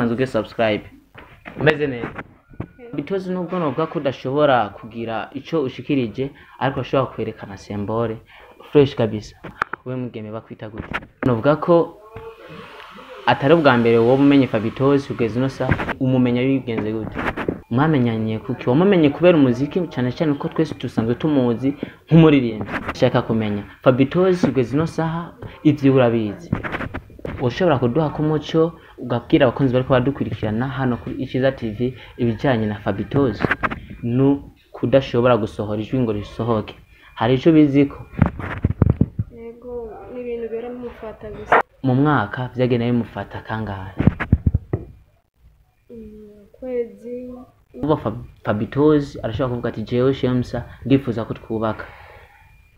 Manze uge subscribe. Umeze neza bitozi, nubwo novuga ko udashobora kugira ico ushikirije, ariko ushobora kwerekana symbole fresh kabisa. We mugeme, bakwita gute? Novuga ko atari ubwa mbere wowe umenye Fabitozi. Kugeza ino saha umumenya bigenze gute? Mwamenyanye kuki? Wamumenye kubera umuziki, cyane cyane ko twese dusanzwe tumuzi nk'umuririmbyi? Shaka kumenya Fabitozi kugeza ino saha ivyo urabizi. Ushobora kuduha ko umuco, ugabwira abakunzi bariko baradukurikirana hano kuri Ikiza TV ibijanye na Fabitozi nu kudashobora gusohora ijwi ngo risohoke. Hari ico biziko? Yego, ni ibintu biramufata gusa. Mu mwaka vyagenda bimufata kangahe? Kwezi. Kuba Fabitozi arashobora kuvuga ati: "Jewe Shemsa ndifuza ko twubaka",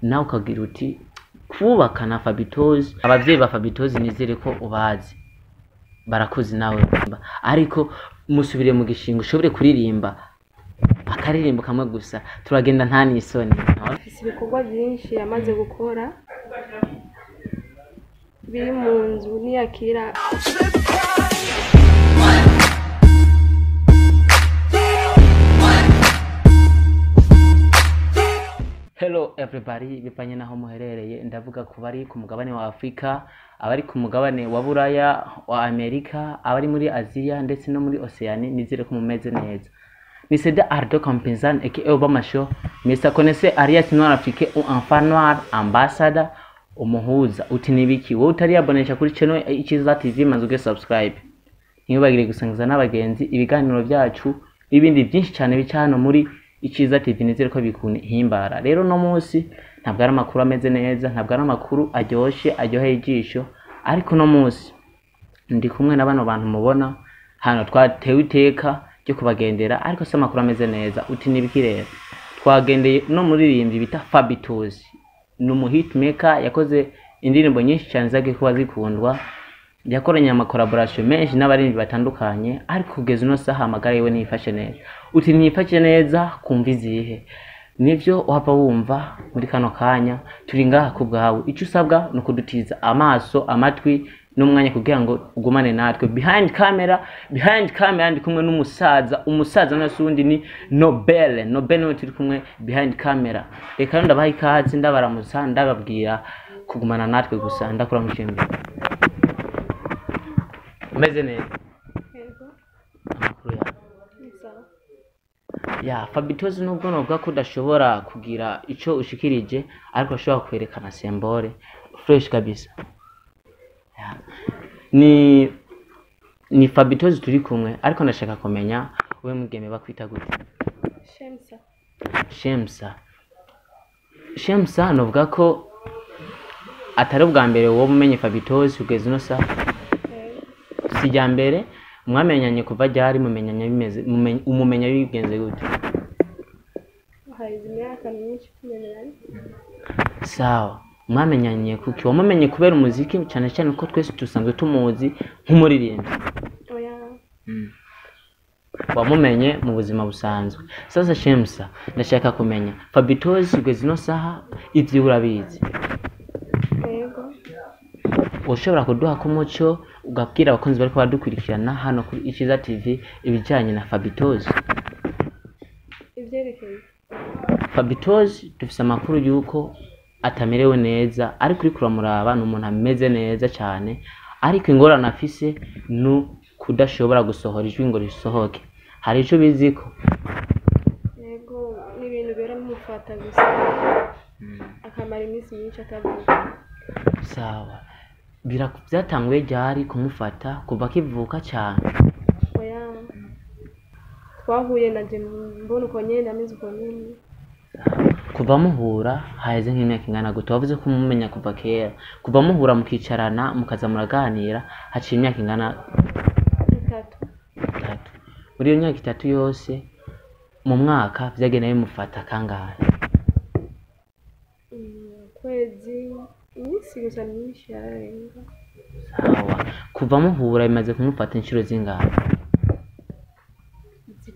nawe ukagira uti kubaka na Fabitozi. Abavyeyi ba Fabitozi nizere ko ubazi, barakuzi nawe, ariko musubire mu gishingo ushobore kuririmba akaririmbo kamwe gusa, turagenda nta n'isoni. Afise ibikorwa byinshi yamaze gukora biri mu nzu niyakira. Hello everybody, bivanye naho muherereye, ndavuga ku bari ku mugabane wa Afrika, abari ku mugabane wa Buraya, wa Amerika, abari muri Aziya ndetse no muri Oceania, nizere ko mumeze neza. Ni Seda Ardo Compenzan aka Obama Show, Mr. Connaissez Arias Noir Afrique ou Enfant Noir Ambassador umuhuza. Uti nibiki wowe utariyabonesha kuri channel Ikiza TV? Manze uge subscribe. Ntibagire gusangiza n'abagenzi ibiganiro byacu n'ibindi byinshi cyane bica hano muri Ikiza TV. Nizere ko bikuhimbara. Rero no munsi ntabwo ari amakuru ameze neza, ntabwo ari amakuru aryoshye aryoheye ijisho, ariko no munsi ndi kumwe na bano bantu mubona hano, twatewe iteka ryo kubagendera, ariko si amakuru ameze neza. Uti nibiki rero? Twagendeye no muririmbyi bita Fabitozi, ni umuhitmaker, yakoze indirimbo nyinshi cyane zagiye kuba zikundwa, yakoranye amacollaboration menshi n'abaririmbyi batandukanye, ariko kugeza ino saha amagara yiwe ntiyifashe neza. Uti ntiyifashe neza kumva izihe? Nivyo wava wumva muri kano kanya. Turi ngaha ku bwawe. Icyo usabwa ni ukudutiza amaso, amatwi n'umwanya kugira ngo ugumane natwe. Behind camera ndi kumwe n'umusaza. Umusaza nawe si uwundi, ni Nobel. Nobel niwe turi kumwe behind camera. Reka rero ndabaha ikaze, ndabaramutsa, ndababwira kugumana natwe gusa. Ndakuramukije mbere. Umeze neza? Yego. Amakuru yawe? Ni sawa. Ya Fabitozi, nubwo novuga ko udashobora kugira ico ushikirije, ariko ushobora kwerekana symbole fresh kabisa. Ya. Ni Fabitozi turi kumwe, ariko ndashaka kumenya, we mugeme, bakwita gute? Shemsa. Shemsa. Shemsa, novuga ko atari ubwa mbere wowe umenye Fabitozi kugeza ino saha? Yego. Si irya mbere. Mwamenyanye kuva ryari? Mumenyanye bimeze umumenya bigenze gute? Haheze imyaka myinshi tumenyanye. Sawa, mwamenyanye kuki? Wamumenye kubera umuziki, cyane cyane ko twese dusanzwe tumuzi nk'umuririmbyi? Oya. Wamumenye mu buzima busanzwe. Sasa Shemsa, ndashaka kumenya Fabitozi kugeza ino saha ivyo urabizi. Yego. Ushobora kuduha ko umuco, ugabwira abakunzi bariko baradukurikirana hano kuri Ikiza TV ibijanye na Fabitozi? Ivyerekeye? Fabitozi dufise amakuru yuko atamerewe neza, ariko uriko uramuraba ni umuntu ameze neza cyane, ariko ingorane afise ni kudashobora gusohora ijwi ngo risohoke. Hari ico biziko? Yego, ni ibintu biramufata gusa, akamara iminsi myinshi atavuga. Sawa. Byatanguye ryari kumufata? Kuva akivuka cyane? Oya, twahuye naje mbona uko nyene ameze uko nyene. Kuva muhura haheze nk'imyaka ingana gute? Wavuze ko mumenya kuva kera. Kuva muhura, mukicarana, mukaza muraganira, haciye imyaka ingana? 3. 3. Muri iyo myaka 3 yose, mu mwaka vyagenda bimufata kangahe? Kwezi, iminsi gusa myinshi yararenga. Sawa, kuva muhura bimaze kumufata inshuro zingahe?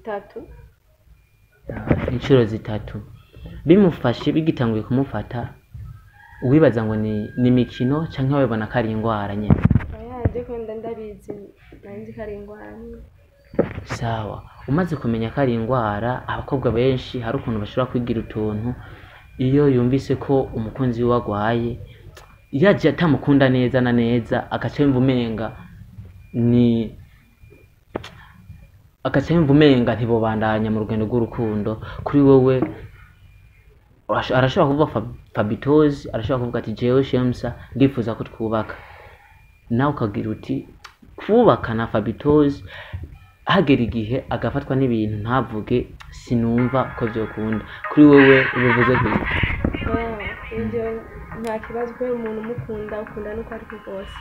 3. Inshuro 3 bimufashe. Bigitanguye kumufata, uwibaza ngo ni imikino canke wabibona ko ari ingwara nyene? Oya, je ko ndabizi. Nari nzi ko ari indwara nyine. Sawa, umaze kumenya ko ari indwara, abakobwa benshi hari ukuntu bashobora kwigira utuntu. Iyo yumvise ko umukunzi wiwe agwaye, yaje atamukunda neza na neza, agaca yumva umenga ni agaca yumva umenga ntibobandanya mu rugendo rw'urukundo. Kuri wowe arashobora kuvuga Fabitozi arashobora kuvuga ati jewe Shemsa ndifuza ko twubaka, nawe ukagira uti kubaka na Fabitozi, hagera igihe agafatwa n'ibintu ntavuge, sinumva ko vyokunda. Kuri wewe ubivuze kwiki? Oya, ibyo nta kibazo, kubera umuntu umukunda ukunda nuko ariko kose.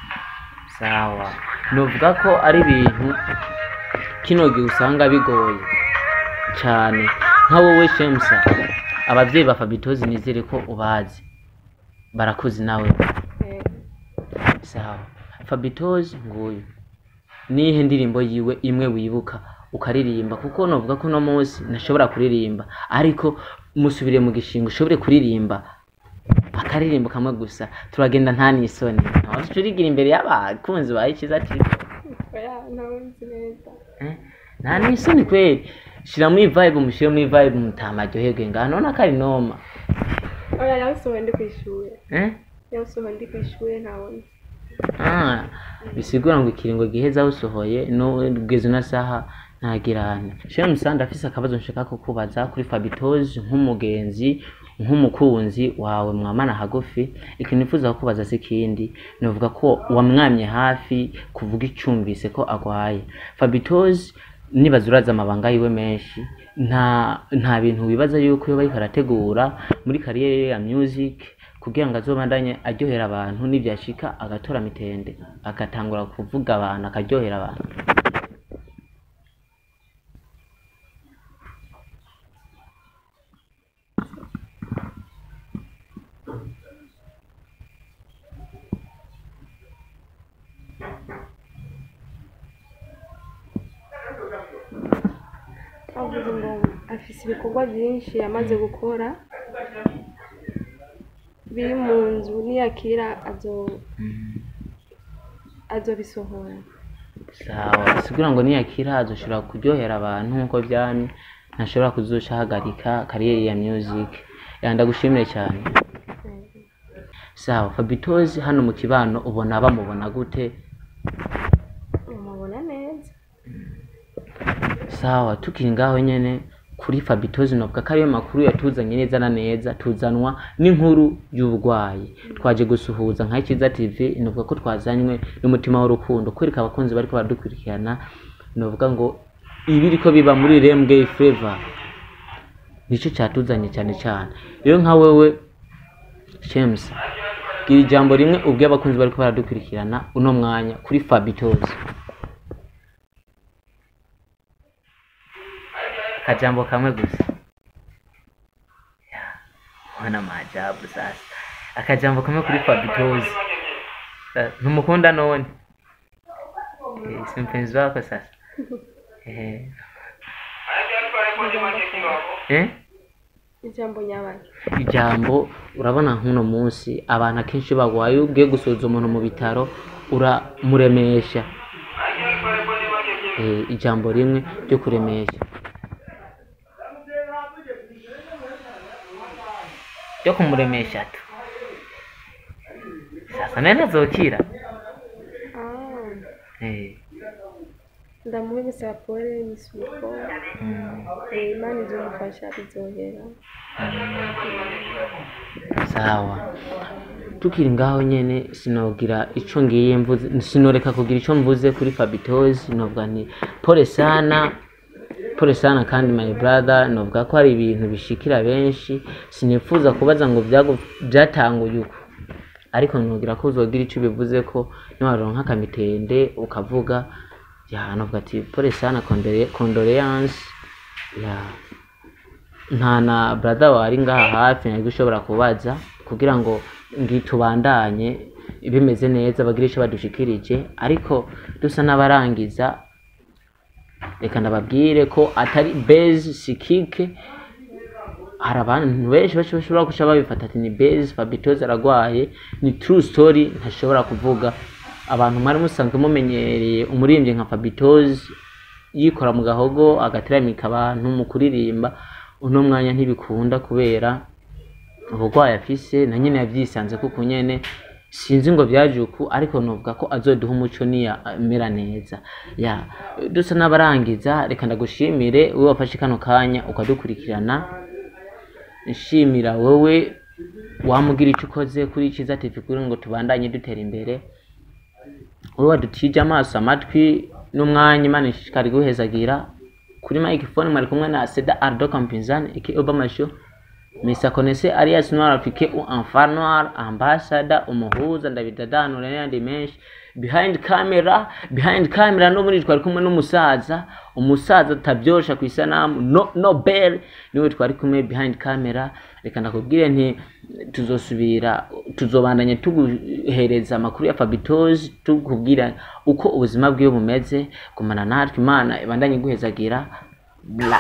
Sawa, novuga ko ari ibintu kino gihe usanga bigoye cane. Nka wowe Shemsa, abavyeyi ba Fabitozi nizere ko ubazi, barakuzi nawe? Eh. Sawa, Fabitozi nguyu, nihe ndirimbo yiwe imwe wibuka ukaririmba? Kuko novuga ko uno munsi ntashobora kuririmba, ariko musubire mu gishingo ushobore kuririmba akaririmbo kamwe gusa, turagenda nta n'isoni, ntawe turigira imbere y'abakunzi ba Ikiza TV. Oya, ntawe nzi neza. Eh, nta n'isoni kweli, shira muri vibe, mushire muri vibe, mutama aryoherwe ngaha none akari noma. Oya, yawusohoye ndi kw'ishure. Eh? Yawusohoye ndi kw'ishure, ntawe nzi. Ah, bisigura ngo ikiringo giheza awusohoye no kugeza ino saha ntagirane. Shemsa, ndafise akabazo nshaka kukubaza kuri Fabitozi nk'umugenzi, nk'umukunzi wawe mwamana hagufi. Ikintu nifuza kukubaza si ikindi, novuga ko wamwamye hafi kuvuga icumvise ko agwaye. Fabitozi nibaza uraza amabanga yiwe menshi, nta bintu wibaza yuko yoba ariko arategura muri kariyeri ya music kugira ngo azobandanye aryohera abantu, nivyashika agatora mitende agatangura kuvuga abantu akaryohera abantu? Avuze ngo afise ibikorwa byinshi yamaze gukora biri mu nzu, niyakira azobisohora. Sawa, bisigura ngo niyakira azoshobora kuryohera abantu nkuko vyamye, ntashobora kuzoca ahagarika kariyeri ya music. Ya, ndagushimire cyane. Sawa, Fabitozi hano mu kibano ubona bamubona gute? Umubona neza. Sawa, tukiri ngaho nyene kuri Fabitozi, novuga ko ariyo makuru yatuzanye neza na neza, tuzanwa n'inkuru y'uburwayi. Twaje gusuhuza nka Ikiza TV, novuga ko twazanywe n'umutima w'urukundo kwereka abakunzi bariko baradukurikirana, novuga ngo ibiriko biba muri Remgay Flavor nico catuzanye cyane cyane. Rero nka wewe Shemsa, gira ijambo rimwe ubwiye abakunzi bariko baradukurikirana uno mwanya kuri Fabitozi, akajambo kamwe gusa. Ya, wana maajabu sasa, akajambo kamwe kuri Fabitozi. Ntumukunda none? Eh, si mpenzi wako sasa? Eh. Eh? Ijambo nyabaki? Ijambo, urabona nk'uno munsi abantu akenshi bagwaye, ugiye gusuhuza umuntu mu bitaro uramuremesha. Eh, ijambo rimwe ryo kuremesha, ryo kumuremesha tu sasa nene azokira. Ah, Eh, ndamuhe gusa pole misuko. Eh, Imana izomufasha, bizohera. Sawa, tukiri ngaho nyene, sinogira ico ngiye mvuze sinoreka kugira ico mvuze kuri Fabitozi. Novuga nti pole sana, pole sana kandi my brother. Novuga ko hari ibintu bishikira benshi, sinifuza kubaza ngo byatanguye uko, ariko nogira ko uzogira ico bivuze ko niwaronka akamitende ukavuga. Ya, novuga ati pole sana, condoléance. Ya, nta na brother wari ngaha hafi nari ushobora kubaza kugira ngo ngitubandanye bimeze neza, bagire ico badushikirije, ariko dusa n'abarangiza, reka ndababwire ko atari base sikike. Hari abantu benshi bashobora guca babifata ati ni base, Fabitozi aragwaye, ni true story, ntashobora kuvuga. Abantu mwari musanzwe mumenyereye umuririmbyi nka Fabitozi yikora mu gahogo, agateramika abantu mu kuririmba, uno mwanya ntibikunda kubera uburwayi afise, na nyene yavyisanze kuko nyene sinzi ngo vyaje uku, ariko novuga ko azoduha umuco niya amera neza. Ya, dusa n'abarangiza, reka ndagushimire wowe wafashe kano kanya ukadukurikirana. Nshimira wowe wamugira ico ukoze kuri Ciza TV kugira ngo tubandanye dutera imbere, wowe wadutije amaso, amatwi n'umwanya. Imana ishishikare guhezagira. Kuri microphone mwari kumwe na Seda Ardo Campinzani aka Obama Show, Mr Connaisseur alias Noir Afrique ou Enfant Noir, ambassador, umuhuza, ndabidadanura n'ayandi menshi. Behind camera no muri twari kumwe n'umusaza, umusaza atabyosha ku isanamu, no Nobel, niwe twari kumwe behind camera. Reka ndakubwire nti tuzosubira, tuzobandanya tuguhereza amakuru ya Fabitozi, tukubwira uko ubuzima bwiwe bumeze. Gumana natwe, Imana ibandanye iguhezagira. Bla.